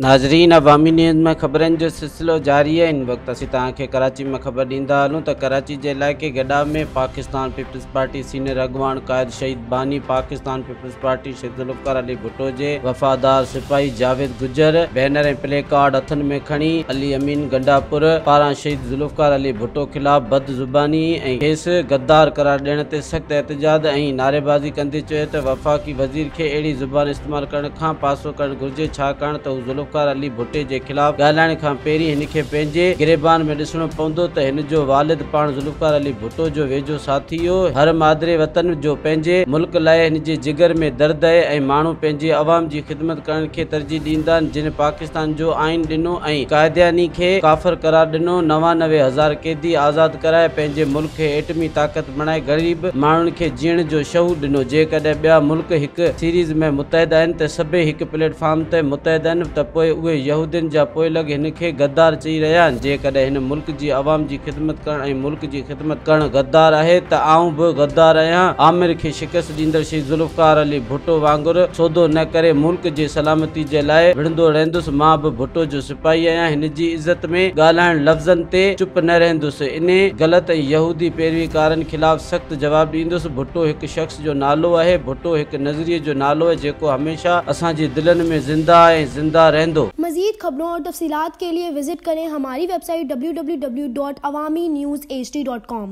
ناظرين عوامي نيوز ۾ خبرن جو سلسلو جاري آهي هن وقت اسين توهان کي ڪراچي مان خبر ڏيندا هلون ته ڪراچي جي علائقي Gadap ۾ Pakistan peoples party senior اڳواڻ قائد شهيد باني پاڪستان پيپلز پارٽي شهيد ذوالفقار علي ڀٽو جي وفادار سپاهي جاويد گجر بينر ۽ پلي ڪارڊ هٿن ۾ کڻي علي امين گنڊاپور پاران شهيد ذوالفقار علي ڀٽو خلاف بد زباني ۽ کيس غدار قرار ڏيڻ تي سخت احتجاج ۽ نعريبازي ڪندي چيو ته وفاقي وزير کي اهڙي زبان استعمال ڪرڻ کان پاسو ڪرڻ گهرجي ڇاڪاڻ ته هو ذوالفقار علي ڀٽي جي خلاف ڳالهائڻ کان پهرين هن کي پنهنجي گريبان ۾ ڏسڻو پوندو ته هن جو والد پاڻ ذوالفقار علي ڀٽو جو ويجهو ساٿي هو هر مادر وطن جو پنهنجي ملڪ لاء هن جي جگر ۾ درد آهي ۽ ماڻهو پنهنجي عوام جي خدمت ڪرڻ کي ترجيح ڏيندا آهن جن پاڪستان جو آئين ڏنو ۽ قادياني کي ڪافر قرار ڏنو، 99 هزار قيدي آزاد ڪرائي پنهنجي ملڪ کي ايٽمي طاقت بڻائي غريب ماڻهن کي جيئڻ جو شعور ڏنو، جيڪڏهن ٻيا ملڪ هڪ سيريز ۾ متحد آهن ته سڀئي هڪ پليٽ فارم تي متحد آهن ته پوء اهي يهودين جا پوئلڳ هن کي غدار چئي رهيا آهن، جيڪڏهن هن ملڪ جي عوام جي خدمت ڪرڻ ۽ ملڪ جي خدمت ڪرڻ غدار آهي ته آئون به غدار آهيان، آمر کي شڪست ڏيندڙ شهيد ذوالفقار علي ڀٽو وانگر سودو نه ڪري ملڪ جي سلامتي جي لاء وڙهندو رهندس، مان به ڀٽو جو سپاهي آهيان، هن جي عزت ۾ ڳالهائڻ لفظن تي چپ نه رهندس، انهي غلط ۽ يهودي پيروڪارن خلاف سخت جواب ڏيندس، ڀٽو هڪ شخص جو نالو آهي، ڀٽو هڪ نظريي جو نالو آهي جيڪو هميشه اسان جي دلن ۾ زنده آهي ۽ زنده رهندو. مزيد خبرون اور تفصيلات کے لئے وزٽ کریں ہماری ویب سائٹ www.awamiNewsHD.com.